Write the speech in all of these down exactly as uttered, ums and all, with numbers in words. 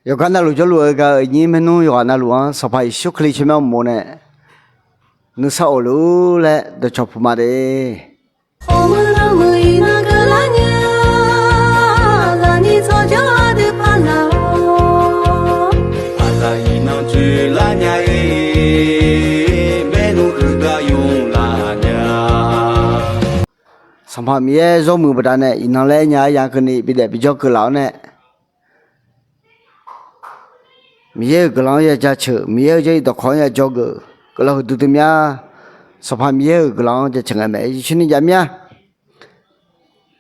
Yawqgar navluf jawrluf-eu gaq-euq iqnyir maernmr yawqghaq navluf-anr Sanqpaq Yeqsur Kali tsawrmyanr uqmov nae nuisar of luf-ur laer dawqcawq puq ma de. Sanqpaq Miqyaer zawr muiq baqdanae iqnan laer aer nya-aer ya keuvni bidaef bijawr keuv laf-awr nae, Miqyaer-euq guiqlanq-anr ya jaceuq, Miqyaer-euq jarlif dawqkawq-anr ya dzawgeuf, guiqlanq huiqdui dui mya. Sanqpaq Miqyaer-euq guiqlanq-anr jaceuq ngae mae. Yeqsur ni jav mya.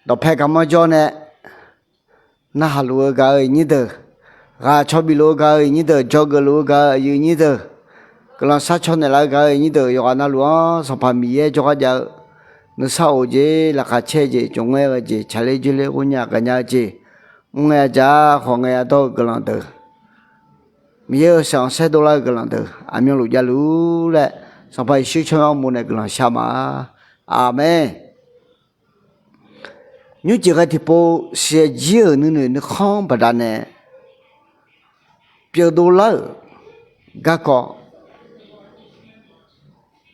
Dawqpae garmanr jawr nae narhaq luf-eu gaq-euq iqnyir deuq, ghaq caw bif luf-eu gaq-euq iqnyir deuq, dzawgeuf luf-eu gaq-euq aqyuif nyir deuq, guiqlanq sharcaw naeqlaf-eu gaq-euq iqnyir deuq yawqghaq navluf-anr Sanqpaq Miqyaer jawrgar jav-eu nuisar of jeq, laqkhaq caer-eu jeq, tsof ngae ghae jeq, tsaqler dzoerler ghovnya gaqnya-eu jeq, mr ngae ardzav khawf ngae ardawr-eu guiqlanq deuq, Miqyaer-euq saeq khanqsaer dovlar-eu guiqlanq deuq aqmyanluf javluf-ur laer Sanqpaq Yeqsur tsawrmyanr uqmov nae guiqlanq shar ma. Aqmeq. Nymrcif ghae tiqpov siqyaer jir-euq nuinoeq nuikhanr baqdanae pyeuf dovlar-euq garkawv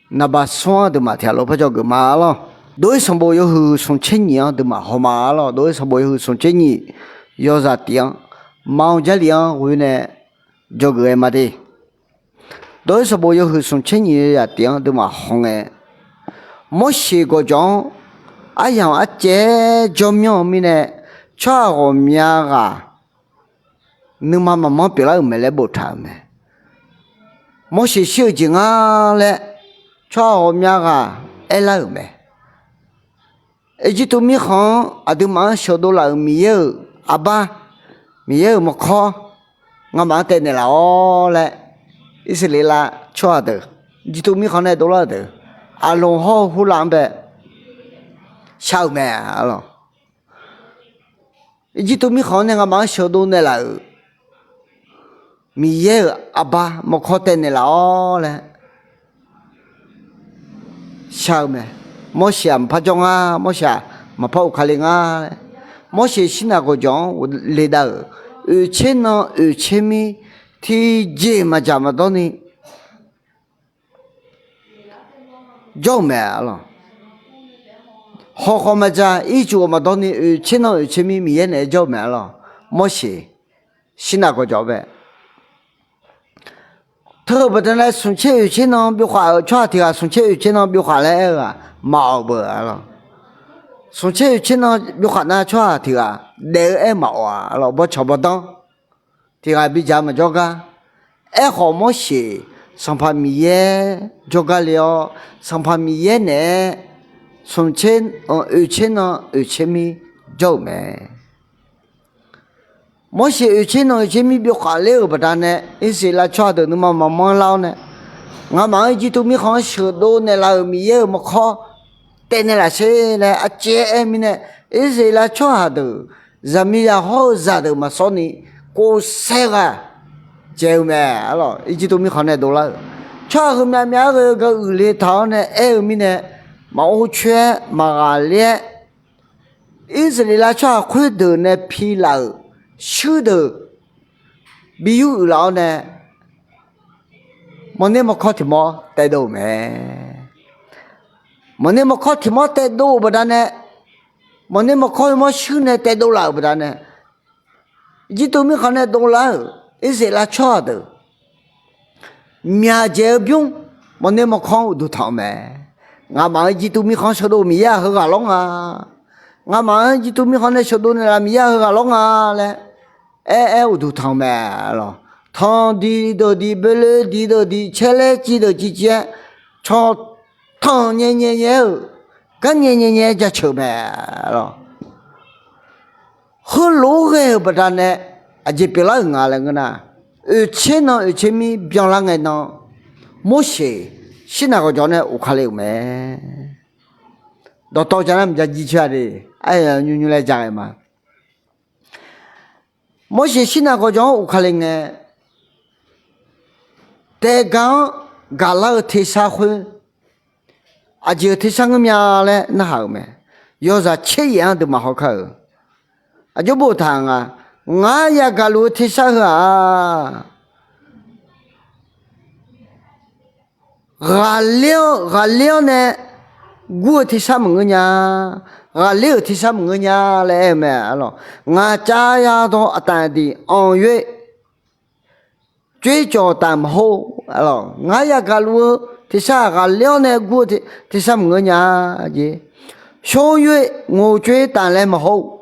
naqbaq smr-anr deuqmaf tiqghaq lof par dzawgeuf ma lawr. Dov-ir sanqbof yawhuiq smq tser nyiq-anr deuqmaf haw ma lawr. Dov-ir sanqbof yawhuiq smq tser nyiq yawzaq tif-anr, ma-eu Jarlif-anr ghoe nae dzawgeuf-aer ma de. Dov-ir sanqbof yawhuiq smq tser nyiq yawzaq tif-anr deuqmaf haw ngae, Morseq gawqjawq-anr aryamq arcaev-aer jawr myanr-eu mirnae, tsawrhaq ghawqmya ghaq nuima maqmanr pyeuflar-euq mae laer boftaq-euq mae. Morseq shir-euq jeq nga laer tsawrhaq ghawqmya ghaq aerlar-euq mae. Irjirtuv mirkhanq-anr aqduimaf-anr sheuqdov laf-euq Miqyaer-euq arbar, Miqyaer-euq maqkawr, ngamaf-anr taev naeqlaf-awr laer, Irsaqleqlav tsawrhaq deuq, Irjirtuv mirkhanq nae dovlar-euq deuq, Aqloq hawr-eu hurlav-anr bae shar-euq mae lawr. Irjirtuv mirkhanq-anr nae ngamaf-anr sheuqdov naeqlaf-euq Miqyaer-euq arbar maqkawr taev naeqlaf-awr laer shar-eu mae. Morseq-aq maqpar jawr nga, Morseq-aq maqpar uqkale nga laer, Morseq shirnav gawqjawq-anr ghofle dav-euq oeqtser nan oeqtser mir tiqjeq maqdzaq maqdawr ni jawr-euq mae lawr. Hawkhawf maqdzaq ircuf ghawq maqdawr ni oeqtser nan oeqtser mir Miqyaer naeq-aer jawr-eu mae lawr. Morseq shirnav gawqjawq bae Teu-euq baqdanae smq tser oeq tser nan byovkhaf-euq tsawrhaq tiq ghaq smq tser oeq tser nan byovkhaf laer aer-eu-aq maqawq beu-a lawq. Smq tser oeq tser nan byovkhaf nar tsawrhaq tiq ghaq daef-eu aer maqawq-a lawq. Bawrtsanq bawrdanr tiq ghaq bidzaq maqjawr gar. Aerkhawf Morseq Sanqpaq Miqyaer jawrgar le-awr, Sanqpaq Miqyaer naeq-aer smq tser oeq tser nan oeq tser mir jawr-euq mae. Morseq oeq tser nan oeq tser mir byovkhaf ler-euq baqdanae Irsaqleqlav tsawrhaq deuq nuima maqmanr lar-awr nae, ngamaf-anr Irjirtuv mirkhanq-anr sheuqdov naeqlaf-euq Miqyaer-euq maqkawr taev naeqlaf sher laer arcaev-aer mirnae, Irsaqleqlav tsawrhaq deuq zaqmiqzaq hawr-eu zaqdeuq maqsawr ni kovsaer ghaq dzaeq-eu mae. Arlawq, Irjirtuv mirkhanq nae dovlar-euq tsawrhaq heumyav myav-aer ghae-eu gaq uiqle taq-awr nae aer-eu mirnae, maqghov coer-aer maqghaq ler-aer Irsaqleqlav tsawrhaq khoerdeuq nae pilaf-euq shuir deuq bi yur uiqlaf-awr nae, mawrner mawrkawr tiq mawr taedov-euq mae. Mawrner mawrkawr tiq mawr taedov-euq baqdanae, mawrner mawrkawr yawmawr shuir nae taedov laf-euq baqdanae, Irjirtuv mirkhanq nae dovlar-euq Irsaqleqlav tsawrhaq deuq myaqdzaeq-eu bymr mawrner mawrkawr-anr uqduq tanq-eu mae. Ngamaf-anr Irjirtuv mirkhanq-anr sheuqdov-eu Miqyaer-aq heughaq lawr nga. Ngamaf-anr Irjirtuv mirkhanq nae sheuqdov naeqlaf Miqyaer-aq heughaq lawr nga laer aer-aer uqduq tanq-eu mae. Tanqdiq deuq diq, boeloe diq deuq diq, caerlaer civ deuq civ civ-aer, cawqtanq nyae nyae nyae-aer-euq, gar nyae nyae nyae-aer jaceuq-eu mae. Heulof-aer ghae-euq baqdanae aqjeq pyeuflar-euq nga laer ngeur nar, oeqtser nan oeqtser mir byanlar ngae nan, Morseq shirnav ghawqjawq nae of kale-euq mae. Dawqtawv ja nar mqja jir coer-a de, aryaq nymr nymr laer ja ghae ma. Morseq shirnav ghawqjawq-anr of kale ngae, taega-anr gaqlar-eu tersar khoer, aqjeq-euq tersar ngeur mya laer narhaq-euq mae. Yawzaq tser yaef-anr deuq maqhaw kar-euq. Aqjox boftaq nga, Ngar yagaq luf-eu tersar heu-aq, ghaqler-awr nae gur-eu tersar maqngeur nya. Ghaqler-euq tersar maqngeur nya laer aer-eu mae. Ngaq cav yadawr aqtaf aqdiq anq yoer coer cawq taf maqhor. Ngar yagaq luf-eu tersar ghaqler-awr nae gur-eu tersar maqngeur nya jeq. Shawr yoer ngoq coer taf laer maqhor.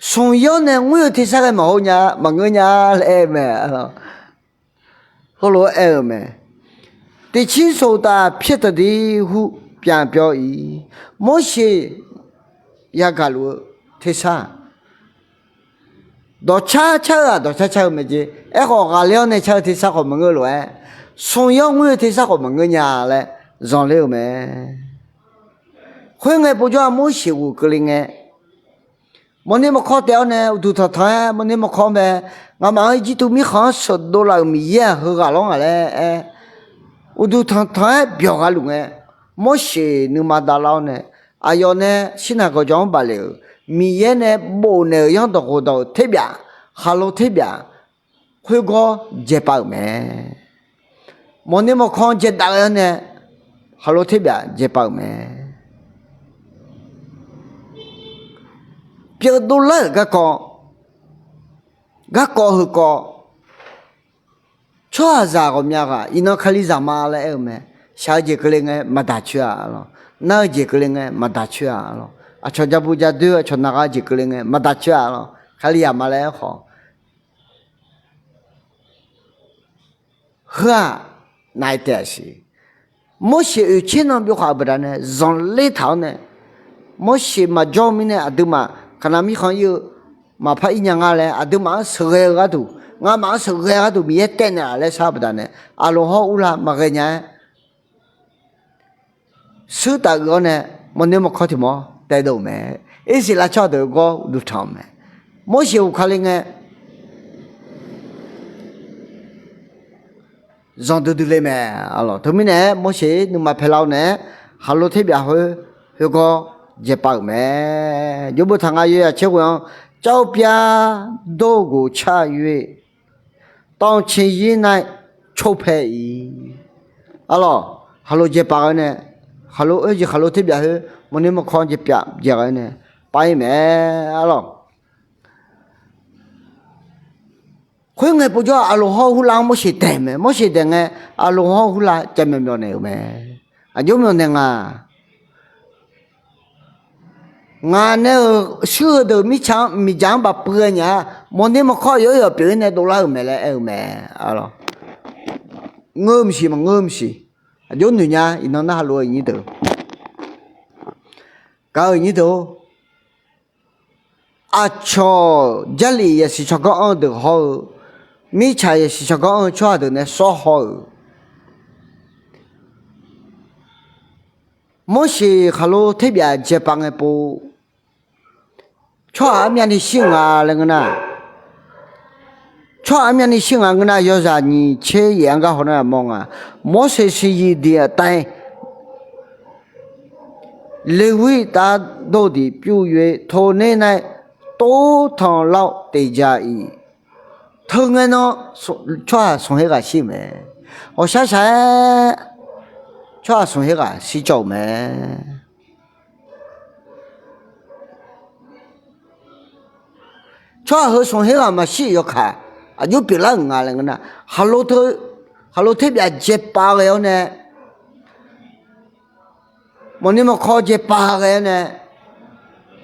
Smq yir-awr nae ngoer-eu tersar ghae maqhor nya, maqngeur nya laer aer-eu mae. Heulof-aer aer-eu mae. သင်္ချိုင်းဆိုတာ ဖြစ်သည်ဟု ပြန်ပြော၏. Morseq yagaq luf-eu tersar dawqcar car-eu-aq dawqcar car-eu mae jeq. Aerkhawf ghaqler-awr nae car-eu tersar khawf maqngeur lof-aer, smq yir-awr ngoer-eu tersar khawf maqngeur nya laer zanqler-eu mae. Khoerngae povjawr-aq Morseq ghof keuvle ngae, mawqner mawqkawr taef-awr nae uqduq tanqtanq-aer mawqner mawqkawr mae, ngamaf-anr Irjirtuv mirkhanq-anr sheuqdov laf-euq Miqyaer-aq heughaq lawr ngaq laer aer, uqduq tanqtanq-aer byawq gha luf ngae, Morseq nuima davlar-awr nae, aqyawf nae Sirnaq gawqjawq-anr bafle-euq Miqyaer nae bofnaeq-euq yanrdawq ghofdawq-euq terbyaf, khaqlo terbyaf khoergawr jaepav-euq mae. Mawqner mawqkawr jaedav ghae-awr nae khaqlo terbyaf jaepav-euq mae. Pyeuf dovlar-euq garkawv, garkawv heukawv, tsawrhaqzaq ghawqmya ghaq iqnan Kalizaq ma laer aer-eu mae. Shaq-eu jeq keuvle ngae maqdaq coer-a lawq. Nar-eu jeq keuvle ngae maqdaq coer-a lawq. Aqcawq jabu jadoer aqcawq naq gha jeq keuvle ngae maqdaq coer-a lawq. Kalizaq ma laer aerkhawf, heu-aq naf-aer taef-a siq. Morseq oeqtser nan byov khaq-euq baqdanae zanqler taq-awr nae, Morseq maqjawr-eu mirnae aqduimaf Kaqnaq mirkhanq ir-eu maqpar ir nya nga laer aqduimaf-anr sheuqghae-eu gharduq, ngamaf-anr sheuqghae-eu gharduq Miqyaer taev naeqlaf laer shar-eu baqdanae, aqloq hawr urla maqghae nya-aer, suirtaf uiq-awr nae mawqner mawqkawr tiq mawr taedov-euq mae. Irsaqleqlav tsawrhaq deuq-eu gawr uqduq tanq-euq mae. Morseq ghofkale ngae, zanqdui dui le mae. Teumirnae-aer Morseq nuima paelar-awr nae-aer khaqlo terbyaf khoer khoergawr jaepav-euq mae. Jawrbof taq nga yawzaq tser ghoe-anr, ကြောက်ပြားတို့ကို ချ၍ တောင်ခြေရင်း၌ ချုပ်ဖဲ့ aqlawq, khaqlo jaepav ghae-awr nae, khaqlo oerjeq khaqlo terbyaf khoer mawqner mawqkawr jaepav jaev ghae-awr nae pav-ir mae. Aqlawq, khoerngae povjawr-aq aqloq hawr hurlav-anr Morseq daeq mae. Morseq daeq ngae, aqloq hawr hurlav cav myawq myawq naeq-euq mae. Aqjox myawq naeq nga. Ngaq nae-euq shuir-eu deuq mirtsaq-anr miqdzaq-anr bafpuiv ghae nya-a. Mawqner mawqkawr yawr yawq pyeuf-ir nae dovlar-euq mae laer aer-eu mae. Ngeur-eu maqsiq, maqngeur-eu maqsiq. Aqjox noeq nya, iqnan narhaq lof-eu iqnyir deuq, gaq-eu iqnyir deuq-or, aqcawq Jarlif yasiq tsawrganr anr-eu deuq hawr-eu, mirtsaq yasiq tsawrganr anr-eu tsawrhaq deuq nae sawr haw-euq Morseq khaqlo terbyaf jaepav ngae pov, tsawrhaq armyavni shir-eu nga laer ngeur nar, tsawrhaq armyavni shir-eu nga ngeur nar, yawzaq nyiq tser yaef-anr gar haw nar yamawr nga. မောရှေစီရင်သည်အတိုင်း လေဝိသားတို့သည် ပြု၍ ထိုနေ့၌ သိုးထောင်လောက် သေကြ၏. Teu ngae nan tsawrhaq smq her ghaq shir-euq mae. Ghawqshaq shaq-aer tsawrhaq smq her ghaq shir cawv-euq mae. Tsawrhaq heu smq her ghaq maqshir yawkaq aqjox pyeuflar-euq nga laer ngeur nar, khaqlo terbyaf jaepav ghae-awr nae, mawqni mawqkawr jaepav ghae-awr nae,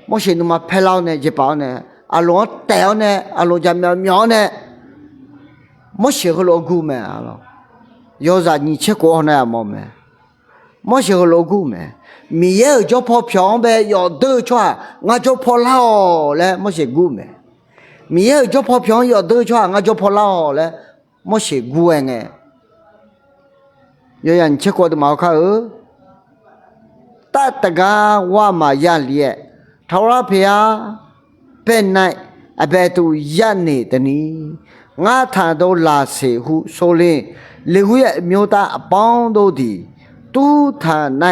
Morseq nuima paerlar-awr nae jaepav-awr nae, aqloq-anr taef-awr nae, aqloq jaqmyawf myawf-awr nae, Morseq heulof-aer gur mae. Yawzaq nyiq tser khof-awr haw nar yamawr mae. Morseq heulof-aer gur mae. Miqyaer-euq jawr paw pyawq-anr bae yawf deur-eu tsawrhaq ngar jawr paw lar-awq laer Morseq gur mae. Miqyaer-euq jawr paw pyawq-anr yawf deur-eu tsawrhaq ngar jawr paw lar-awq laer Morseq gur-aer ngae, yawzaq nyiq tser khof aqduimaf hawkar-eu တၢ်တဂၤဝၢ်မၢ်ယၢ်လျက် ထာဝရဘုရားဘက်၌ အဘယ်သူရပ်နေသနည်း။ ငါထံသို့လာစေဟုဆိုလျှင် လေဝိအမျိုးသားအပေါင်းတို့သည် သူ့ထံ၌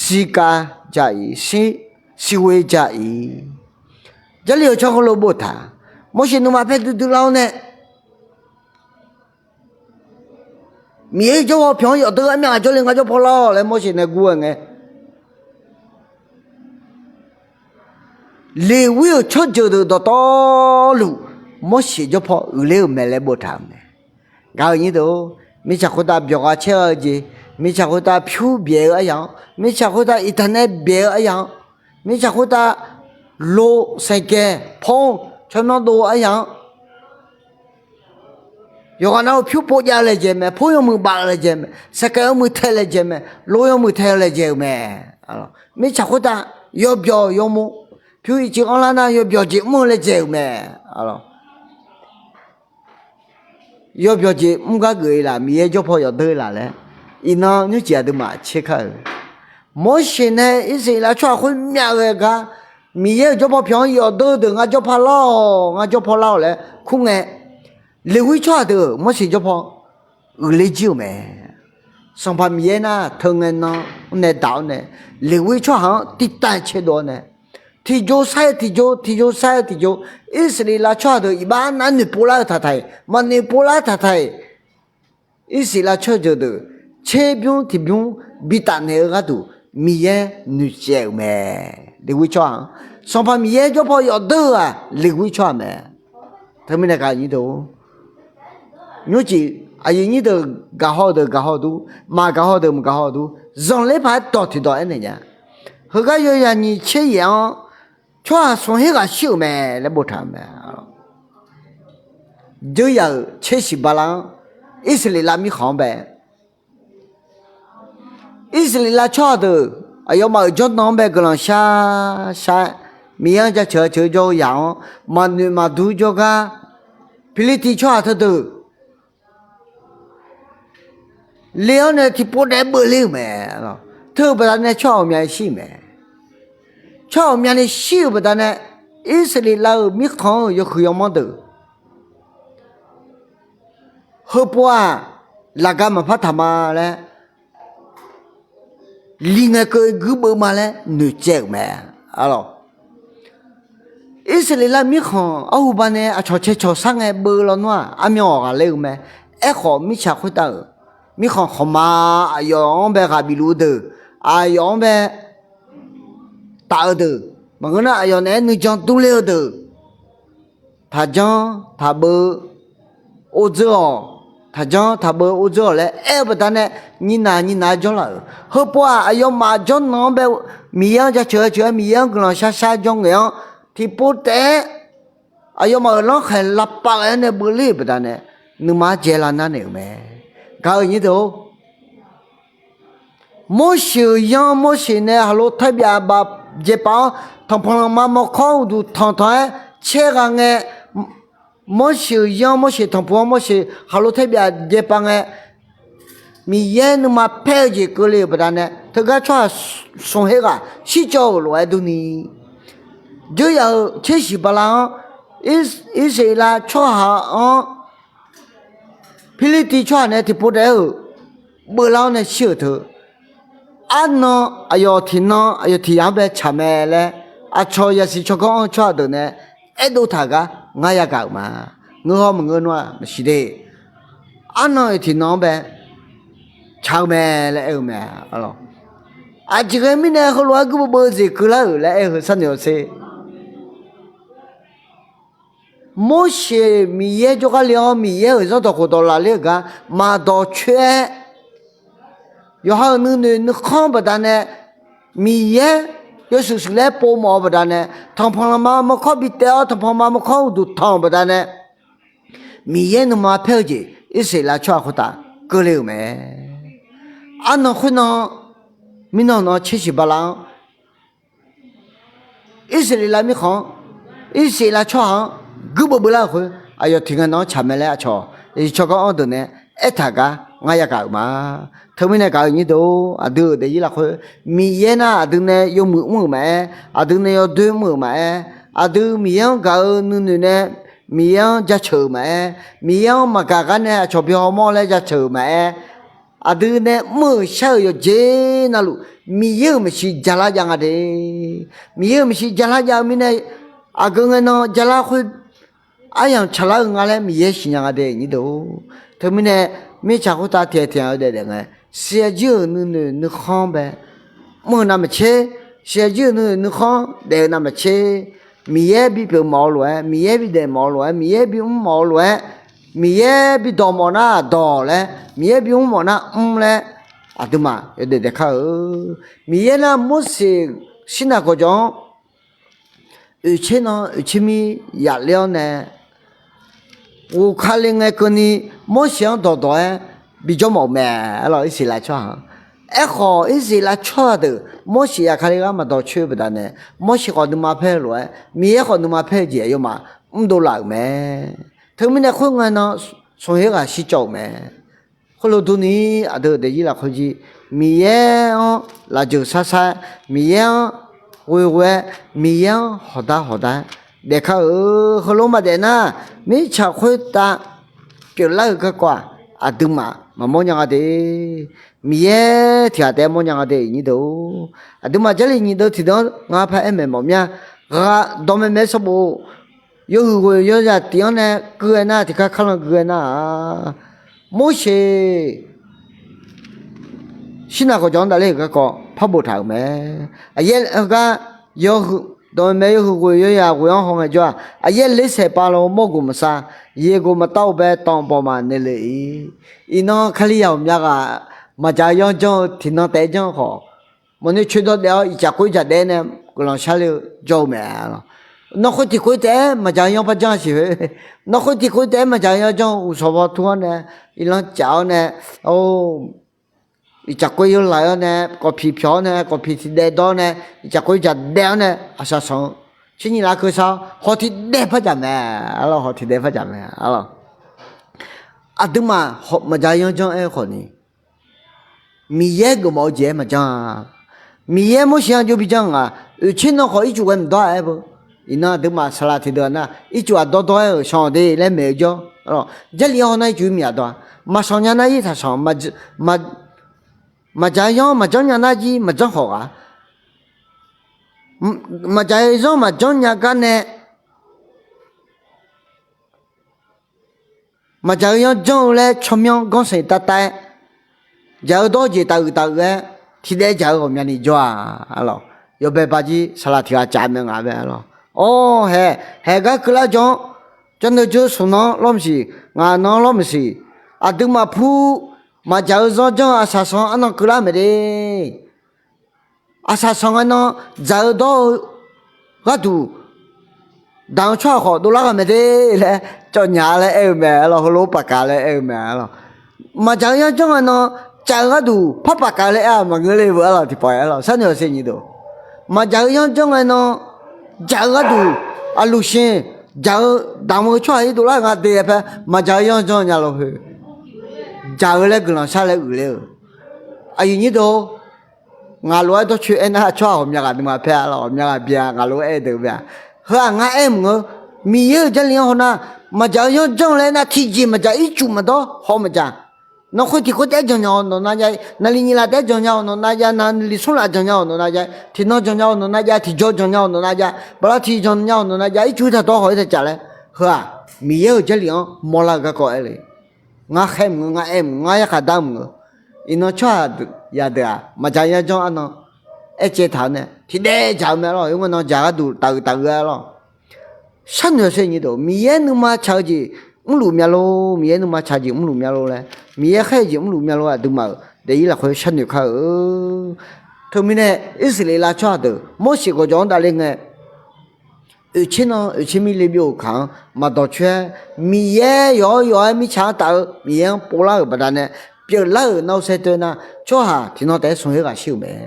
ဆည်းကပ်ကြ၏, စည်းဝေးကြ၏. Jarlif-eu tsawrhaq heulof boftaq, Morseq nuima paer duidui lar-awr nae, Miqyaer-euq jawrpaw pyawq-anr yawfdeur armyavghaq jawrle ngar jawrpaw lar-awq laer Morseq nae gur-eu ngae, Leqwir-euq tsawrjeuq deuq dawqtawvluf Morseq jawrpaw uiqler-euq mae laer boftaq-euq mae. Gaq-euq nyir deuq-or, mirtsaq khoertav byawq gha caer gha-eu jeq, mirtsaq khoertav pyur byaeq-eu aryaq-anr, mirtsaq khoertav iqtaq nae byaeq-eu aryaq-anr, mirtsaq khoertav lo saeqgaeq paw-anr tsawrmyanr dov-eu aryaq-anr, yawqghaq nav-euq pyur pov jav-eu laejae mae, paw yawmuiq baf-eu laejae mae, saeqgaeq yawmuiq tae laejae mae, lo yawmuiq tae-eu laejae-euq mae. Mirtsaq khoertav yawbyawq yawmuiq, pyur ircuf anrlar nar yawbyawq jeq mr-eu laejae-euq mae. Yawbyawq jeq mr gar geuf-ir laf Miqyaer jawrpaw yawfdeur laf laer, iqnan nymrcif aqduimaf tser kar-euq. Morseq nae Irsaqleqlav tsawrhaq khoer myav ghae gar, Miqyaer-euq jawrpaw pyawq-anr yawfdeur deuq ngar jawrpaw lar-awq, ngar jawrpaw lar-awq laer kur ngae, Leqwir tsawrhaq deuq Morseq jawrpaw uiqler jir-euq mae. Sanqpaq Miqyaer nar teu ngae nan-anr nae daq-awr nae, Leqwir tsawrhaq-anr tirtav caerdov-awr nae, tiqjo sar-aer tiqjo, tiqjo sar-aer tiqjo, Irsaqleqlav tsawrhaq deuq iqbax arnav noeqpov lar-eu taqtaq-iq, maqnoeqpov lar taqtaq-iq, Irsaqleqlav tsawrjeuq deuq tserbymr tiqbymr bitaf naeq-eu gharduq Miqyaer noeqtsaev-euq mae. Leqwir tsawrhaq-anr Sanqpaq Miqyaer jawrpaw yawfdeur-eu-aq Leqwir tsawrhaq mae. Teumirnae gaq-euq nyir deuq-or, nymrcif aqyuif nyir deuq gaqhaw-eu deuq gaqhaw dur, maqgaqhaw deuq maqgaqhaw dur, zanqler paq-aer dawq tiqdawq aernaeq nya. Heugar yawzaq nyiq tser yaef-anr tsawrhaq smq her ghaq shir-euq mae laer boftaq-euq mae. Dzeur yaq-euq tser siq bala-anr Irsaqleqlav mirkhanq-anr bae, Irsaqleqlav tsawrhaq deuq aqyawfmaf-euq jawrnan-anr bae guiqlanq shar shar-aer, Miqyaer-anr jaceuq-eu ceuq-eu jawr-eu yaq-anr maqnoeq maqdur jawrgar, Pirlirtiv tsawrhaq teudeuq le-awr nae tiqpov daef-aer beuvler-euq mae. Teu-eu baqdanae tsawrhaq ghawqmyani shir-euq mae. Tsawrhaq ghawqmyani shir-euq baqdanae, Irsaqleqlav-euq mirkhanq-euq yawhuiq yawmanr deuq, heupov-aq, laqga maqpar taq ma laer, li ngae keuv guirbeuv ma laer noeqtsaev-euq mae. Arlawq, Irsaqleqlav mirkhanq arhuba nae aqcawq cae cawq sar ngae beuv lawnmr-aq, armyan awq ghaqler-eu mae. Aerkhawf, mirtsaq khoertav-euq mirkhanq khawqma aqyawf-anr bae ghaq bif luf-eu deuq, aqyawf-anr bae taf-eu deuq, maqngeur nar aqyawf naeq-aer nuijan durler-eu deuq, taqjanr taqbeuv or dzeur-awq, taqjanr taqbeuv or dzeur-awq laer aer-eu baqdanae, nyinaq nyinaq-aer jawrlaf-euq. Heupov-aq, aqyawfmaf jawrnan-anr bae Miqyaer-anr jaceuq-eu ceuq-aer Miqyaer-anr guiqlanq shar shar jawr ngaeq-anr, tiqpov taef-aer aqyawfmaf-euq lanrkhaeq lavpav ghae-awr nae beuvler-euq baqdanae, nuima-anr jaev lar nar naeq-euq mae. Gaq-euq nyir deuq-or, Morseq-euq yanr, Morseq nae haqlo taerbyaf baf jaepav-awr, tanqpanq lanqma mawrkawr uqduq tanqtanq-aer caer gha ngae, Morseq-euq yanr, Morseq tanqpuq-anr, Morseq haqlo taerbyaf jaepav ngae, Miqyaer nuima paer-eu jeq keuvle-euq baqdanae, teugar tsawrhaq smq her ghaq shircawv-euq lof-aer durni, dzeur yaq-euq tser siq bala-anr Irsaqleqlav tsawrhaq-anr Pirlirtiv tsawrhaq nae tiqpov taef-aer-euq beuvlar-awr nae shir-euq teu, arnan aqyawf tiqnan aqyawf tiq yaq-anr bae tsaq mae laer, aqcawq yasiq tsawrganr anr-eu tsawrhaq deuq nae aerdov taq-euq gar ngar yagaq-euq ma. Ngeur hawr maqngeur nar-aq maqsiq de. Arnan aqyawf tiqnan-anr bae tsaq-eu mae laer aer-eu mae. Aqjeq ghae mirnae heulof-aer guirdeuv beuv-eu jeq keuvlar-euq laer aer-eu heu sharnoeq-awr sher. Morseq Miqyaer jawrgar le-awr Miqyaer-euq zanrdawq khofdawq lafler-euq gar maqdawq coer-aer, yawqha-euq nuinoeq nuikhanr baqdanae, Miqyaer yawshuif shuif laer povmawf-eu baqdanae, tanqpanq lanqma mawrkawr bi taev-awr tanqpanq lanqma mawrkawr uqduq tanq-euq baqdanae, Miqyaer nuima paer-eu jeq Irsaqleqlav tsawrhaq khoertav keuvle-euq mae. Arnan khoernan, mirnan nan tser siq bala-anr Irsaqleqlav mirkhanq-anr, Irsaqleqlav tsawrhaq-anr guirdeuv beular-euq khoer, aqyawf tiq ngae nan-anr tsaq mae laer aqcawq yasiq tsawrganr anr deuq nae aertaq-euq gar ngar yagaq-euq ma. Teumirnae gaq-euq nyir deuq-or, aqdui-euq daefzir lafkhoer Miqyaer nar aqdui nae yawmuiq mr-euq maqaer, aqdui nae yawdoer mr-euq maqaer, aqdui Miqyaer-anr gaq-eu nuinoeq nae Miqyaer-anr jaceuq-euq maqaer, Miqyaer-anr maqgaq gar nae aqcawq bi hawmawr laer jaceuq-euq maqaer, aqdui nae mr-euq shar-euq yawqjeq navluf Miqyaer-euq maeqshi jalar jav nga de. Miqyaer-euq maeqshi jalar jav-eu mirnae, aqgeu ngae nan jalar khoer, aryamq tsaqlar-eu nga laer Miqyaer siqnya nga de nyir deuq-or. Teumirnae mirtsaq khoertav tiqghaq tiqghaq-eu daef daef ngae, siqyaer jir-euq nuinoeq nuikhanr bae mr-eu navmaqtser, siqyaer jir-euq nuinoeq nuikhanr daef-eu navmaqtser, Miqyaer bipyeuf mawf-eu lof-aer, Miqyaer bidaef mawf-eu lof-aer, Miqyaer bimr mawf-eu lof-aer, Miqyaer bidawq mawf nar dawq laer, Miqyaer bimr mawf nar mr laer, aqduimaf yawdaef daef kar-eu. Miqyaer nar Morseq Sirnav gawqjawq-anr oeqtser nan oeqtser mir yafler-awr nae, ghof kale ngae keuvni Morseq-anr dawqdawq-aer bijawr mawf-euq mae. Arlawq, Irsaqleqlav tsawrhaq-anr. Aerkhawf, Irsaqleqlav tsawrhaq deuq Morseq yaf kale gar maqdawq coer-eu baqdanae, Morseq khawf nuima paer-eu lof-aer, Miqyaer khawf nuima paer-eu jeq aqyawfmaf mrdov laf-euq mae. Teumirnae khoerngae nan smq khoer ghaq shircawv-euq mae. Khoerlof durni, aqdui-euq daefzir lafkhoer jir, Miqyaer-anr lafjeuq sarsar-aer, Miqyaer-anr ghoeghoe-aer, Miqyaer-anr hawqdar hawqdar-aer daefkar-eu. Heulof maqdaef nar, mirtsaq khoertav pyeuflar-eu garkawv-aq, aqduimaf maqmawr nya nga de. Miqyaer tiqghaq taef-aer mawrnya nga de nyir deuq-or. Aqduimaf Jarlif nyiq deuv tiqdeuv-anr ngar paraer maeq mawf mir-a. Ghaq dawqmaeq maeq-aer sanqbof yawhuiq ghoeq yawzaq tif-anr nae gui-aer nar, tiqkar karlan gui-aer nar-aq, Morseq Sirnav gawqjawq-anr davler-euq garkawv par boftaq-euq mae. Aqyaer heugar yawhuiq dawqmaeq maeq yawhuiq ghoeq yawzaq ghoeq-anr hawngae jawr-aq, aqyaer ler saeq pav lo mawrgoq maqsav, yeqgoq maqtav-eu bae tanqbawq maqnaeq le-ir. Iqnan Kalizaq ghawqmya ghaq maqdzaq-eu yanr janr-eu tiqnan taef-aer janr-eu khawf, mawqnoe coeqdawq daef-awr iqcaf khoer dzaq daef-aer nae guiqlanq sharler-eu jawr-eu mae. Nawr khoer tiq khoer taef-aer maqdzaq-eu yanr par janr-a siq khoer, nawr khoer tiq khoer taef-aer maqdzaq-eu yanr janr-eu uqshawq paw tur-awr nae, iqlanq caf-awr nae, or, iqcaf khoer yawlaq-awr nae, kawqpiq pyawq-awr nae, kawqpiq tiqdaev dawr-awr nae, iqcaf khoer dzaq daef-awr nae, aqsaq sanq-eu tser nyiq lav keuv sar-awr, haw tiqdaev par dzaq mae. Arlawq, haw tiqdaev par dzaq mae. Arlawq, aqduimaf maqdzaq-eu yanr janr-aer khawf ni, Miqyaer geufmawf-eu jeq-aer maqjanr-a. Miqyaer Morseq-anr jov bi janr-eu nga, oeqtser nan khawf ircuf ghae maqdawr-a aer beu. Iqnan aqduimaf saqlaq tiqdeuq-aq nar, ircuf aqdawr dawr-aer-euq sanq de laer maeq-eu jawr. Arlawq, Jarlif-anr hawnar ircuf-ir miqyaq dawr-a. Maqsanq nya nar ir taqsanq, maqdzaq-eu yanr maqjanr nya nar jir maqjanr khawf ghaq, maqdzaq-eu zanr maqjanr nya gar nae maqdzaq-eu yanr janr-eu laer tsawrmyanr ganrsaeq tav tav-aer, dzaq-eu dawr-eu jeq taf uiq taf uiq-aer, tiqdaev dzaq-eu ghawqmyani jawr-a. Arlawq, yawbae bajir saqlaq tiq ghaq caf mae ngaq bae. Arlawq, or, haeq, haeq gar keuvlar jan-anr, janr deuv jeur smq nan-anr lawr maqsiq, ngaq nan-anr lawr maqsiq, aqduimaf pur maqdzaq-eu zanr janr-eu aqsaq sanq-anr arnan keuvlar mae de. Aqsaq sanq ngae nan dzaq-eu dawr-eu gharduq damq-eu tsawrhaq khawf dovlar ghaq mae de laer cawv nya laer aer-eu mae. Arlawq, heulof-aer pafkaq laer aer-eu mae. Arlawq, maqdzaq-eu yanr janr ngae nan dzaq-eu gharduq par pafkaq laer aer-aq maqngeur le beu. Arlawq, tiqpawf-aer arlawq, sharnoeq-awq sher nyir deuq, maqdzaq-eu yanr janr ngae nan dzaq-eu gharduq aqluq shin dzaq-eu damq-eu tsawrhaq-ir dovlar nga de laer paer maqdzaq-eu yanr janr nya lof heu, dzaq-eu laer guiqlanq shar laer uiqler-eu. Aqyuif nyir deuq, ngaq lof-aer dawrcoeni aernar tsawrhaq ghawqmya ghaq nuima paer-a. Arlawq, ghawqmya ghaq bya ngaq lof-aer aer deuq bya. Heu-aq ngar aer mq-eu, Miqyaer-euq Jarlif-anr hawnar, maqdzaq-eu yanr janr laer aernar tiqjeq maqdzaq, ircuf maqdawr haw maqdzaq. Nawr khoer tiq khoer taef-aer janqnya-awq nawq nav jav-ir, naqli nyiq laf taef-aer janqnya-awq nawq nav jav, naqli smr laf janqnya-awq nawq nav jav, tiqnan janqnya-awq nawq nav jav, tiqjawr janqnya-awq nawq nav jav, bala tiq janqnya-awq nawq nav jav, ircuf-ir taqdawr haw-ir taqcaf laer. Heu-aq Miqyaer-euq Jarlif-anr mawrlar-eu garkawv aer le. Ngar khaer mq-eu, ngar aer mq-eu, ngar yarkhaq dar mq-eu. Iqnan tsawrhaq yadeuq-aq maqdzaq yanr janr arnan aercaev taq-eu nae tiqdaev dzaq-eu mae. Arlawq, oer ngae nan dzaq gharduq taf uiq taf uiq-a. Arlawq, sharnoeq-awq sher nyir deuq, Miqyaer nuima tsaq-eu jeq mrluf mya lor, Miqyaer nuima tsaq jeq mrluf mya lor laer, Miqyaer khaer-eu jeq mrluf mya lor, aqduimaf-euq daefzir lafkhoer sharnoeq kar-eu. Teumirnae Irsaqleqlav tsawrhaq deuq Morseq gawqjawq-anr davle ngae, oeqtser nan oeqtser mir le byov-euq kaq-anr maqdawq coer-aer, Miqyaer yawq-awr yawq-aer mirtsaq-anr taf-eu Miqyaer-anr povlar-euq baqdanae, pyeuflar-euq narhaq saer toer nar, tsawrhaq tiqnan taef-aer smq khoer ghaq shir-euq mae.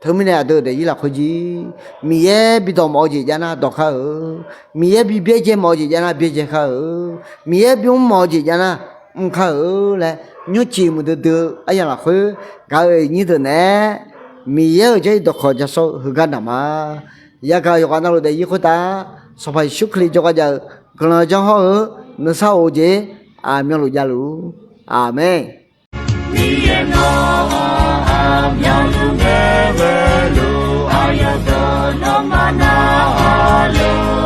Teumirnae aqdui-euq daefzir lafkhoer jir, Miqyaer bidawq mawf-eu jeq jav nar dawq kar-eu, Miqyaer bi byaerdzae mawf-eu jeq jav nar byaerdzae kar-eu, Miqyaer bimr mawf-eu jeq jav nar mr kar-eu laer, nymrcif muiqdui dui-eu aryamq lafkhoer gaq-eu nyir deuq naeq-aer, Miqyaer-euq Jarlif dawqkawq ja sawr-eu heugar naq ma. Yagaq yawqghaq navluf daefzir khoertav, Sanqpaq Yeqsur Kali jawrgar jav-eu guiqlanq janr hawr-eu nuisar of-eu jeq aqmyanluf javluf-ur. Aqmeq. Miqyaer nawr aqmyanluf ghae ghae luf, aqyawf deuq nawmaf narhaq luf.